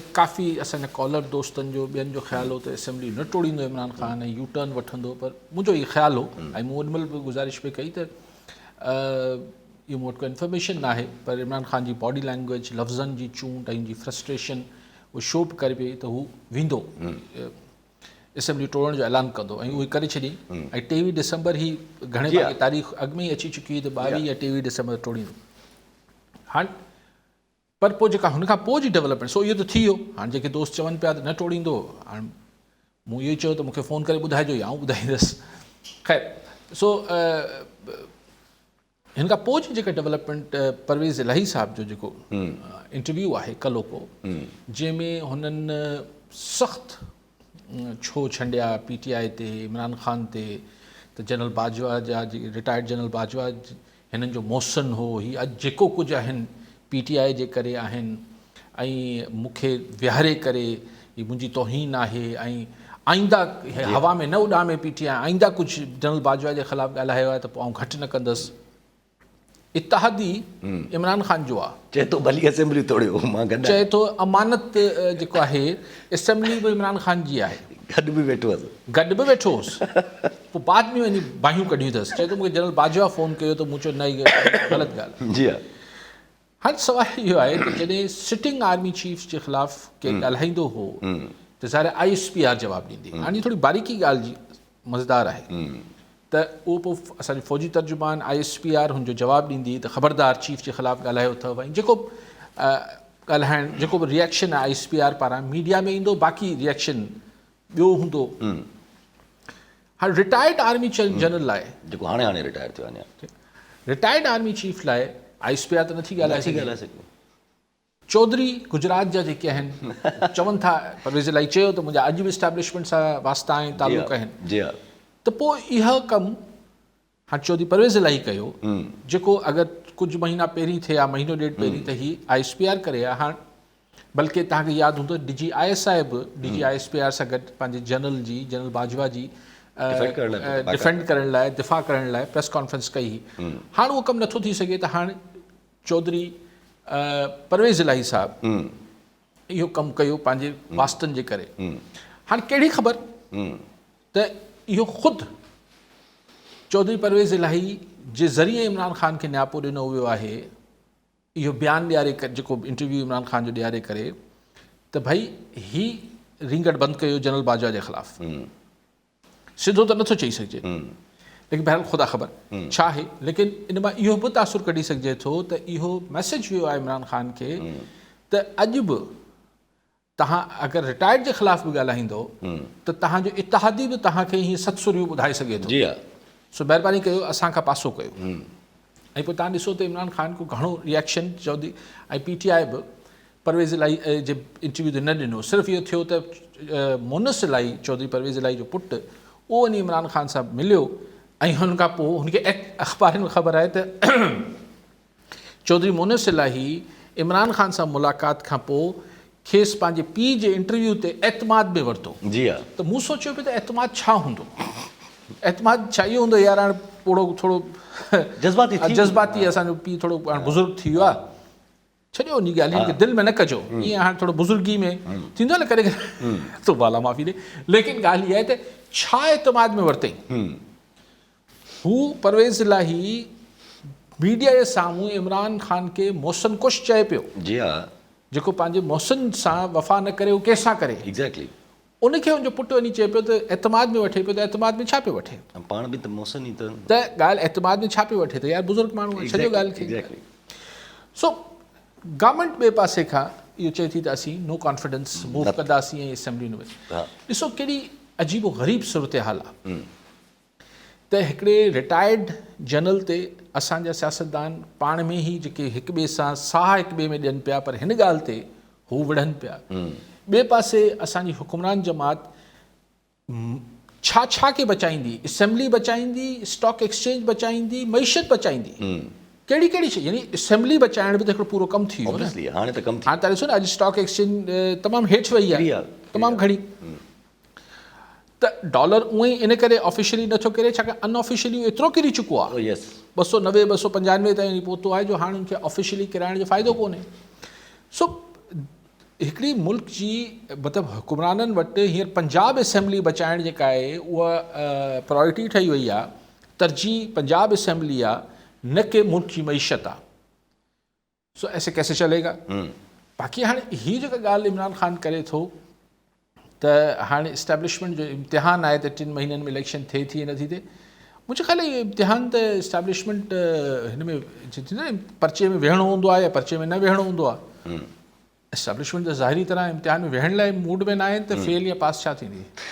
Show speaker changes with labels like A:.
A: ڪافي اسان جا ڪالر دوستن جو ٻين جو خيال هو ته اسيمبلي نه ٽوڙيندو عمران خان ۽ يو ٽرن وٺندو پر منهنجو هي خيال هو ۽ مون ان مهل به گذارش پئي ڪئي ته اهو مون وٽ ڪو انفارميشن نه آهي پر عمران خان جي باڊي لينگويج لفظن جي چونڊ ۽ ان جي فرسٽريشن اهو شو به ڪري پئي ته هو ويندو اسيمبلي ٽوڙڻ جو اعلان ڪندو ۽ اهو ڪري ڇڏي ۽ 23 ڊسمبر هي گهڻي ڀاڱي تاريخ اڳ ۾ ئي اچي چڪي هئي ته 22 يا 23 ڊسمبر ٽوڙيندو. هاڻ پر پوء جيڪا هن کان پوء جي ڊولپمينٽ سو اهو ته ٿي ويو هاڻ جيڪي دوست چون پيا ته نه ٽوڙيندو هاڻ مون اهو ئي چيو ته مونکي فون ڪري ٻڌائجو يا آئون ٻڌائيندس خير سو هن کان پوء جي جيڪا ڊولپمينٽ پرويز الاهي صاحب جو جيڪو انٽرويو آهي ڪلوڪو جنهن ۾ هنن سخت ڇو ڇنڊيا پي ٽي آء تي عمران خان تي ته جنرل باجوا جا رٽائرڊ جنرل باجوا هنن جو محسن هو هي اڄ جيڪو ڪجهه آهن پي ٽي آء جي ڪري آهن ۽ مون کي ويهاري ڪري هي منهنجي توهين آهي ۽ آئنده هوا ۾ نه اڏامي پي ٽي آء آئنده ڪجهه جنرل باجوا جي خلاف ڳالهايو آهي ته پوء آئون گهٽ نه ڪندس اتحادي عمران خان جو آ.
B: چئي ٿو ڀلي اسيمبلي توڙيو مان گڏ آهيان.
A: چئي ٿو امانت جيڪو آهي اسيمبلي به عمران خان جي آهي.
B: گڏ به ويٺو هوس.
A: گڏ به ويٺو هوس. پوء بعد ۾ وڃي باهيون ڪڍيون اٿس. چئي ٿو مون کي جنرل باجوا فون ڪيو ته مون چيو نه هي غلط ڳالهه آهي.
B: جي ها.
A: هاڻ سوال اهو آهي ته جڏهن سٽنگ آرمي چيف جي خلاف ڪير ڳالهائيندو هو ته ظاهر I S P R جواب ڏيندي. هاڻ هي ٿوري باريڪي ڳالهه جي مزيدار آهي. ته اهو پوء اسان جو فوجي ترجمان I S P R هن جو جواب ڏيندي ته خبردار چيف جي خلاف ڳالهايو اٿو ۽ جيڪو ڳالهائڻ جيڪو به reaction I S P R پاران ميڊيا ۾ ايندو باقي ريئڪشن ٻيو هوندو. هاڻ رٽائرڊ آرمي جنرل لاء
B: جيڪو هاڻي هاڻي رٽائر ٿيو آهي
A: رٽائرڊ آرمي چيف لاء I S P R ته نٿي ڳالهائي سگهي. چوڌري گجرات جا جيڪي آهن چون ٿا پرويز الاهي چيو ته منهنجا اڄ به اسٽيبلشمينٽ سان واسطا ۽ تعلق آهن
B: جي ها
A: ته پوء اها ڪم هاڻ چوڌري پرويز الاهي ڪيو جيڪو اگر ڪجهه مهينا پهرين ٿئي ها مهينو ڏيڍ پهرين ته هي I S P R ڪري ها هاڻ بلڪه توهان کي ياد هوندو ڊي جي I S I به D G I S P R سان گڏ پنهنجي جنرل جي جنرل باجوا جي ڊفينڊ ڪرڻ لاء دفاع ڪرڻ لاء پريس ڪانفرنس ڪئي هئي هاڻ اهو ڪم نٿو ٿي سگهي ته هاڻ چوڌري پرويز الاهي صاحب اهو ڪم ڪيو پنهنجي واسطن جي ڪري. هاڻ ڪهڙي خبر ته اهو خود چوڌري پرويز الاهي جي ذريعي عمران خان کي نياپو ڏنو ويو آهي اهو بيان ڏياري جيڪو انٽرويو عمران خان جو ڏياري ڪري ته ڀئي هي رينگٽ بند ڪيو جنرل باجوا جي خلاف. سڌو ته نٿو چئي سگهجي ليڪن بهرحال خدا خبر ڇا آهي ليڪن ان مان اهو به تاثر ڪڍي سگهجي ٿو ته اهو ميسيج ويو آهي عمران خان کي ته اڄ به تهان اگر رٽائرڊ جي خلاف به ڳالهائيندو ته تهان جو اتحادي به تهان کي هي ست سريون ٻڌائي سگهي ٿو
B: جي ها
A: سو مهرباني ڪيو اسان کان پاسو ڪيو ۽ پوء تهان ڏسو ته عمران خان کو گهڻو ريئڪشن چوندي ۽ پي ٽي آء به پرويز الاهي جي انٽرويو تي نه ڏنو صرف اهو ٿيو ته مونس الاهي چوڌري پرويز الاهي جو پٽ اهو وڃي عمران خان سان مليو ۽ هن کان پوء هن کي اخبارن ۾ خبر آهي ته چوڌري مونس الاهي عمران خان سان ملاقات کان پوء کيس پنهنجي پيء جي انٽرويو تي اعتماد به ورتو.
B: جي ها.
A: ته مون سوچيو پئي ته اعتماد ڇا هوندو؟ اعتماد ڇا اهو هوندو يار هاڻ پوڙهو ٿورو
B: جذباتي ٿي
A: جذباتي اسان جو پيء ٿورو هاڻ بزرگ ٿي ويو آهي ڇڏيو انهي ڳالهين کي دل ۾ نه ڪجو ائين هاڻ ٿورو بزرگي ۾ ٿيندو آهي نه ڪڏهن ڪڏهن تو بالا معافي ڏي ليڪن ڳالهه اها آهي ته ڇا اعتماد ۾ ورتئين هو پرويز الاهي ميڊيا جي سامهون عمران خان کي محسن ڪش چئي پيو.
B: جي ها.
A: جيڪو پنهنجي محسن سان وفا نه ڪري هو ڪنهن سان ڪري.
B: Exactly.
A: ان کي ان جو پٽ وڃي چئي پيو ته اعتماد ۾ وٺي پيو ته اعتماد ۾ ڇا پيو وٺي.
B: ۽ پاڻ به ته محسن ئي ته.
A: ته ڳالهه اعتماد ۾ ڇا پيو وٺي ته يار بزرگ ماڻهو آهي ڇڏيو ڳالهه کي.
B: Exactly.
A: سو گورنمينٽ ٻئي پاسي کان اهو چئي ٿي ته اسين نو ڪانفيڊنس موو ڪنداسين ۽ اسيمبلي نه ڏسو ڪيڏي عجيب و غريب صورتحال آهي. ته هڪڙي رٽائرڊ جنرل تي اسان جا سياستدان پاڻ ۾ ئي جيڪي هڪ ٻئي سان ساهه هڪ ٻئي ۾ ڏين پيا پر هن ڳالهه تي هو وڙهن پيا. ٻئي پاسي اسان جي حڪمران جماعت ڇا ڇا کي بچائيندي؟ اسيمبلي بچائيندي، اسٽاڪ ايڪسچينج بچائيندي، معيشت بچائيندي. ڪهڙي ڪهڙي شيء يعني اسيمبلي بچائڻ به ته هڪڙو پورو ڪم ٿي ويو نه.
B: هاڻي ته ڪم
A: ٿي هاڻي ته ڏسو نه اڄ اسٽاڪ ايڪسچينج تمام هيٺ وئي آهي تمام گهڻي. ته ڊالر اونئن ئي ان ڪري آفيشلي نٿو ڪري ڇاڪاڻ ان آفيشلي اهو ايترو ڪري چڪو آهي 290 295 تائين وڃي پهتو آهي جو هاڻ ان کي آفيشلي ڪرائڻ جو فائدو ڪونهي سو هڪڙي ملڪ جي مطلب حڪمرانن وٽ هينئر پنجاب اسيمبلي بچائڻ جيڪا آهي اها پرائرٽي ٺهي وئي آهي، ترجيح پنجاب اسيمبلي آهي نه ڪي ملڪ جي معيشت آهي. سو ايسي ڪيسي چلي گا. باقي هاڻي هي جيڪا ڳالهه عمران خان ڪري ٿو ته هاڻي اسٽيبلشمينٽ جو امتحان آهي ته ٽن مهينن ۾ اليڪشن ٿئي ٿي يا نٿي ٿئي، منهنجي خيال اهو امتحان ته اسٽيبلشمينٽ هن ۾ پرچي ۾ ويهڻو هوندو آهي يا پرچي ۾ نه ويهڻو هوندو آهي. اسٽيبلشمينٽ ته ظاهري طرح امتحان ۾ ويهڻ لاء موڊ ۾ نه آهن ته فيل يا پاس ڇا ٿيندي.